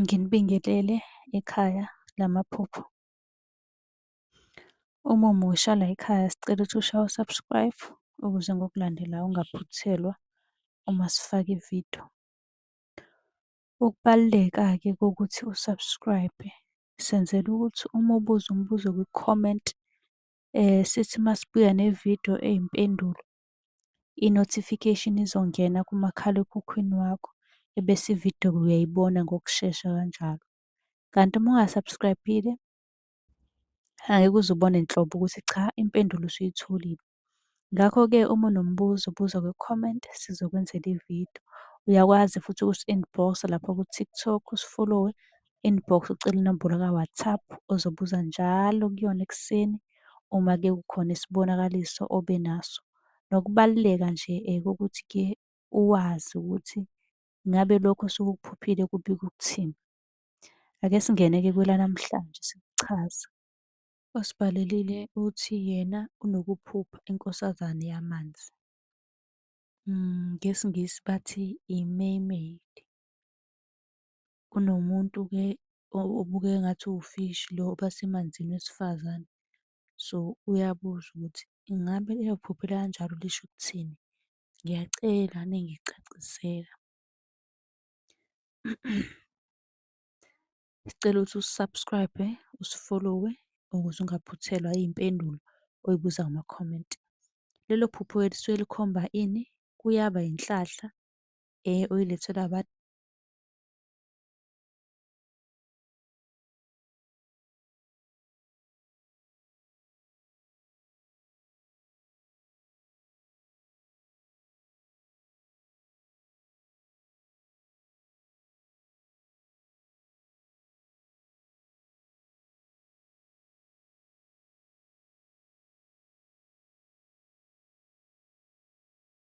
Nginibingelele ekhaya lamaphupho. Uma umusha layikhaya sicela ukuthi ushaye u-subscribe ukuze ngokulandelayo ungaphuthelwa uma sifaka ividiyo. Ukubaluleka-ke kokuthi u-subscribe-e senzela ukuthi uma ubuza umbuzo kwi-comment, sithi uma sibuya nevidiyo eyimpendulo, i-notification izongena kumakhalekhukhwini wakho, ebese ividiyo uyayibona ngokushesha kanjalo. Kanti uma unga-subscribe-ile, angeke uze ubone nhlobo ukuthi cha impendulo usuyitholile. Ngakho-ke uma unombuzo buza kwi-comment sizokwenzela ividiyo. Uyakwazi futhi ukusi-inbox-a lapha ku-TikTok usifolowe, inbox ucele inombolo ka-WhatsApp ozobuza njalo kuyona ekuseni uma-ke kukhona isibonakaliso obe naso. Nokubaluleka nje kokuthi-ke uwazi ukuthi ngabe lokhu osuke ukuphuphile kubika ukuthini. Ake singene-ke kwelanamhlanje sikuchaze. Osibhalelile uthi yena unokuphupha inkosazane yamanzi. NgesiNgisi bathi i-mermaid. Kunomuntu-ke obukeka engathi uwufishi lo obasemanzini wesifazane. So, uyabuza ukuthi ingabe lelo phupho elikanjalo lisho ukuthini? Ngiyacela ningicacisela. Sicela ukuthi usu-subscribe-e, usifolowe ukuze ungaphuthelwa iy'mpendulo oy'buza kuma-comment. Lelo phupho-ke lisuke likhomba ini? Kuyaba inhlahla oyilethelwa.